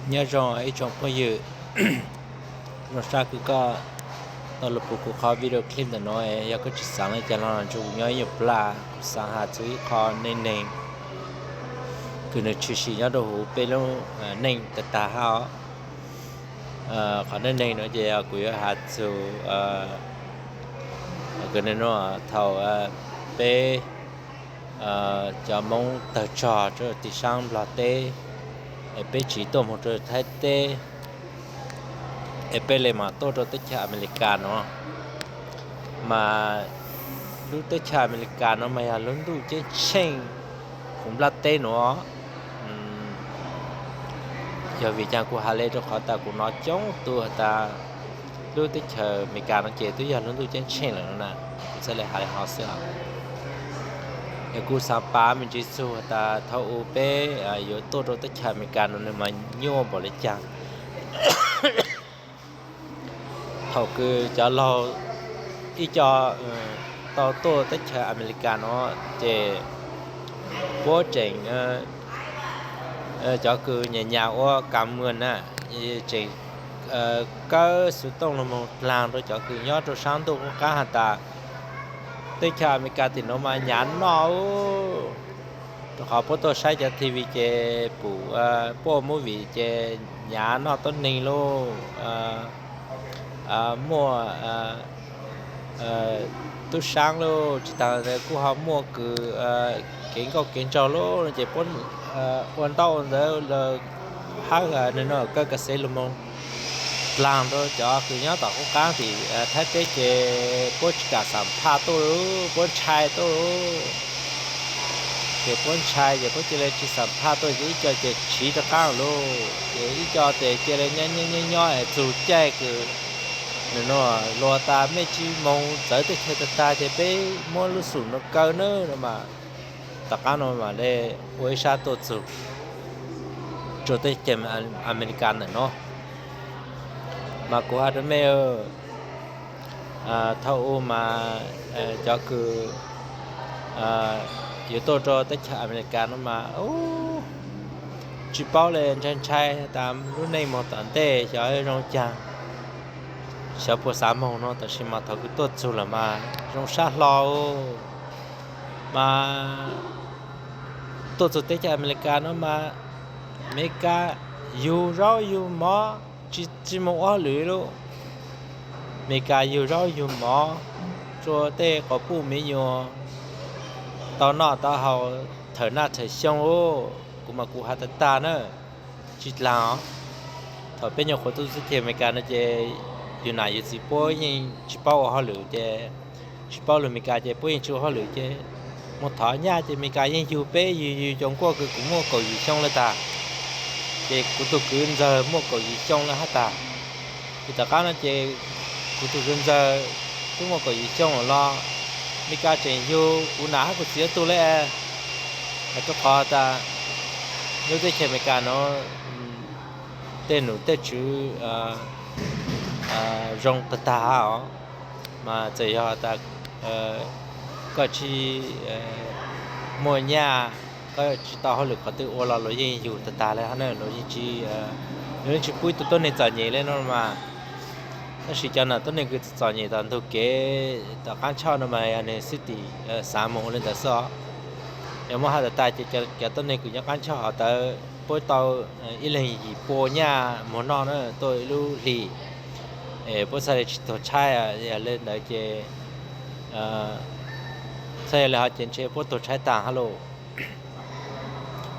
Nyob zoo ib tsoom phooj ywg, zoo sab kws koj tau los pum kuv qhov video clip ntawm no. Yog koj tsis xaav le caag los ntsib kuv nyob ib nyuag plag, kuv xaav has txug ib qho neej neeg kws nws tshwm sim nyob rua huv peb lub neej tag tag hab os. Qhov neej neeg no ces kuv yuav has txug kws nws nua thaum peb cov Moob tawg tsog rua tim saab Nplog teb, es peb tsiv tuaj moog rua Thaib teb, es peb le maam tuaj rua teb chaws Amelikas no. Mas lub teb chaws Amelikas no mas yog lub ntuj ceeb tsheej huv nplaj teb nuav. Yog vim caag kuv has le rua qhov tas kuv nov coob tug has tas lub teb chaws Amelikas no ces twb yog lub ntuj ceeb tsheej lawm no na, kuv txhaj le has le hov xwb. Es kuv xaav pav me ntsis txug has tas thaum u peb yuav tuaj rua teb chaws Amelikas no nws mas nyuaj npaum le caag. Thaum kws cov laug ib co tau tuaj teb chaws Amelikas no ces puab tseem, cov kws nyam nyam ua kas muas na, tseem kawb xuv tooj lug moog dlaag rua cov kws nyob rua saab ntuj qub qaab has tas teb chaws Amelikas tim nuav mas nyav noj. Rua qhov puab tuaj saib cov TV ces pum puab ua movie ces nyav noj tuab neeg lauj, muaj tub saab lauj, tsis taag kuj ho muaj kws kev nkauj kev nraug lauj no ces puab ua ntaub ua ntawv lawm hab nws no kawb kas xev lug moog dlaag rua cov kws nyob tom qub qaab tim Thaib teb ces puab tsis kam xam phaj tuaj lauj, puab ntshai tuaj lauj. Ces puab ntshai ces puab cia le tsis xam phaj tuaj ces ib co ces tsiv rov qaab lauj, ces ib co ces cia le nyob nyob nyob es txug caij kws nws nua luas tas mej tsis moog txawv teb chaws tag tag ces peb muab lub xum no kaw nawb no mas tom qaab no mam le ua ib sab tuaj txug rua teb chaws Amelikas ntawm no. Mas kuv has rua mej, thaum u mas cov kws yuav tuaj rua teb chaws Amelikas no mas tsis paub le, ntshai ntshai tas lub neej moog tom ntej xyov zoo caag, xyov puas xav moog no, tab sis mas thaum kws tuaj txug lawm mas zoo sab hlo. Mas tuaj txug teb chaws Amelikas no mas Amelikas yug zaub yug mov, tsis moog ua hauj lwm lauj. Amelikas yug zaub yug mov rua tej quas puj miv nyuas tau noj tau haus thawm naj thawm xyoo. Kuv mas kuv has tag tag na, tsis dlaag os. Thaum peb nyuam qhuav tuaj teb chaws Amelikas no ces yug nam yug txiv puab yeej tsis paub ua hauj lwm ces tsis paub lug Amelikas ces puab yeej tsis ua hauj lwm ces moog thov nyaj ces Amelikas yeej yug peb, yug yug cov nkuaj kws kuv muaj kaum yim xyoo le tag. Ces kuv tug kwv ntxawg muaj kaum yim xyoo le hab tag. Ces tom qaab no ces kuv tug kwv ntxawg twb muaj kaum yim xyoo los Amelikas tseem yug kuv nam hab kuv txiv ob tug le. Mas rua qhov tas lub teb chaws Amelikas no tej num tej tswv zoo tag tag os. Mas txawm yog tas koj tsis muaj nyaj, koj tsis tau hauj lwm qhov twg ua los luag yeej yug tag tag le hab na, luag yeej tsis, luag yeej tsis pub ib tug tuab neeg txom nyem le no mas. Tab sis cov nam tuab neeg kws txom nyem tom ntug kev tom qaab ntsoj no mas yog nwg xwb tim xaav moog ua le ntawd xwb os. Yog muab has tas tas ces cov tuab neeg kws nyob qaab ntsoj hov tawd puab tau ib leeg yim pua nyaj muag noj na tuaj ib lub hlis, puab txhaj le tsis tuag tshaib, yog le ntawd ces txhaj yog le hov ces ntshe puab tuag tshaib taag hab lauj.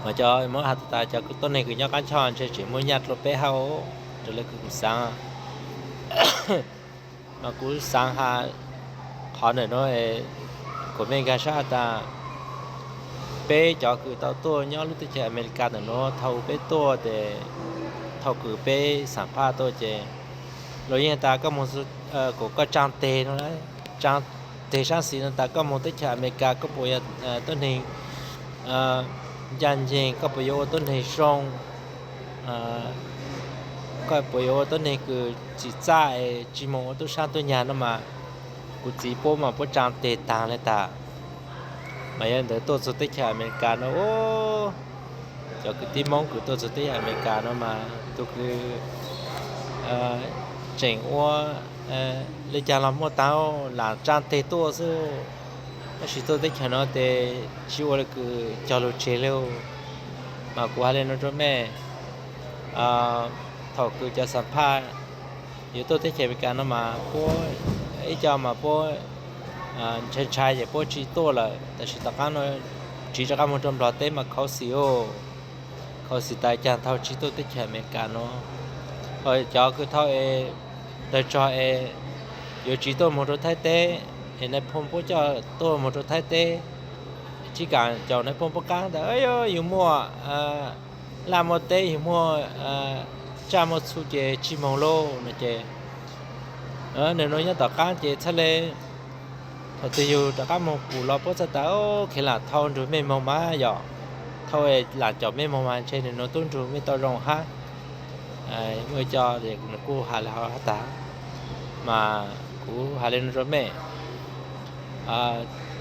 Mas cov muab has tas tas cov tuab neeg kws nyob qaab ntsoj ntshe tseem muaj nyaj dlua peb hab, raws le kws kuv xaav. Mas kuv xaav has qhov ntawm nuav kuas mej nkaag sab has tas peb cov kws tau tuaj nyob lub teb chaws Amelikas ntawm nuav, thaum peb tuaj tes thaum kws peb xam phaj tuaj ces luag yeej has tas koj moog, kuas koj tsaa teg no, tsaa teg saab xis no tas koj moog teb chaws Amelikas koj puas yog tuab neeg ncaj nceeg, koj puas yuav ua tuab neeg zoo, koj puas yuav ua tuab neeg kws tsim txaj es tsis moog ua tub sab tub nyag no mas kuv txiv puab mas puab tsaa teg taag le tag. Mas yog ntawd tuaj txug teb chaws Amelikas no, Cov kwv tij Hmoob kws tuaj txug teb chaws Amelikas no mas tus kws tseem ua le caag los muaj taag, lam tsaa teg tuaj xwb. Tab sis tuaj teb chaws no tes tsi ua le kws cog lug tseg le. Mas kuv has le nuav rua mej, thaum kws cov xam phaj yuav tuaj teb chaws Amelikas no mas puab, ib co mas puab ntshai ntshai ces puab tsi tuaj lawm, tab sis tom qaab no tsiv rov qaab moog rua Nplog teb mas khuv xim, khuv xim tas caag thaum tsiv tuaj teb chaws Amelikas no. Cov kws thaum es tawg tsog es yuav tsiv tuaj moog rua Thaib teb, es nais phoo puab coj tuaj moog rua Thaib teb, tsi kaam caum nais phoo puab qaab tas, yug muaj laj muaj teb, yug muaj tsaj muaj txhu ces tsi moog lauj no ces, nwg nuav nyob tom qaab ces txhaj le thaum twg yug rov qaab moog pum los puab txhaj tas, kheev lam thau nrug mej moog mas yog, thau lam caum mej moog mas ntshe nwg nuav tub nrug mej tau zoo hab. Muaj ib co kuj has le hov hab tas, mas kuv has le nuav rua mej,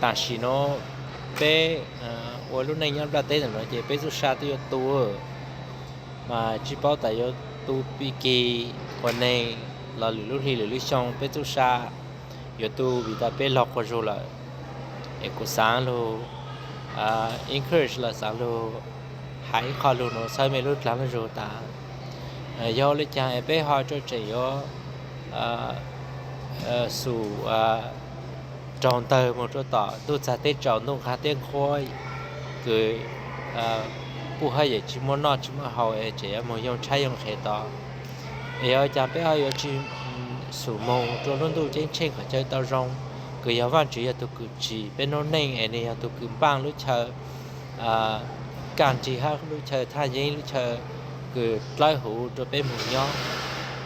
tam sim nuav peb ua lub neej nyob nplaj teb ntawm nuav ces peb txuj sa twb yuav tu, mas tsi paub tas yuav tu pig kig ua neeg los lwm lub hli lwm lub xyoo peb txuj sa yuav tu vim tas peb laug quas zug lawm. Es kuv xaav lug encourage los xaav lug has ib qho lug nuav txhawb mej lub dlaag lub zug tas, yog ua le caag es peb ho tseem yuav xum raug ntawg moog rua tom ntuj txag teb tsaus, ntuj nqaag teb nqhuab, kws puj hab yawm tsi muaj noj tsi muaj haus es tseem yuav moog yoo tshaib yoo nqhis tod. Es yog caag peb ho yuav tsi xum moog rua lub ntuj ceeb tsheej qhov chaw tau zoo, kws yog Vaajtswv yog tug kws tsim peb noob neej es nwg yog tug kws npaaj lub chaw kaaj nrig hab lub chaw thaj yeeb, lub chaw kws dlawb huv rua peb moog nyob.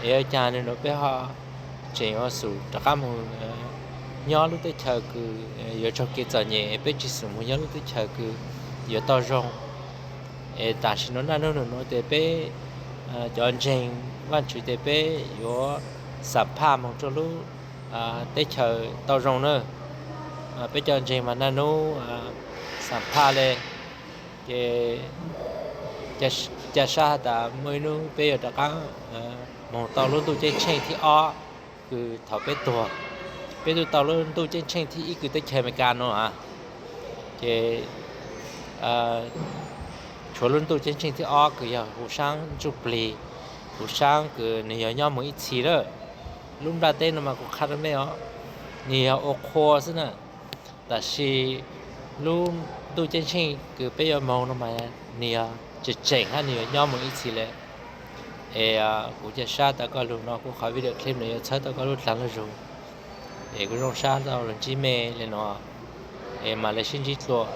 Es yog caag nwg nuav peb ho tseem yuav xum rov qaab moog nyob lub teb chaws kws yuav raug kev txom nyem, peb tsi xum moog nyob lub teb chaws kws yuav tau zoo. Es tam sim nuav naj nub nwg nuav tes peb cov ntseeg Vaajtswv tes peb yuav xam phaj moog rua lub teb chaws tau zoo na. Peb cov ntseeg mas naj nub xam phaj le, ces ca sab has tas muaj ib nub peb yuav rov qaab moog tau lub ntuj ceeb tsheej thib ob, kws thaum peb tuag, peb tub tau lub ntuj ceeb tsheej thib ib kws teb chaws Amelikas nuav a. Ces tshuav lub ntuj ceeb tsheej thib ob kws yog huv saab ntsuj plig, huv saab kws nwg yog nyob moog ib txhis lawm. Lub nplaj teb no mas kuv qha rua mej os, nwg yog ua qhua xwb na. Tab sis lub ntuj ceeb tsheej kws peb yuav moog no mas nwg yog tseem tseem hab nwg yuav nyob moog ib txhis le. Es kuv ca sab tau koj lug no, kuv qhov video clip no yuav txhawb tau koj lub dlaag lub zug. Es kuv zoo sab tau lug ntsib mej le nuav, es mam le sib ntsib dlua.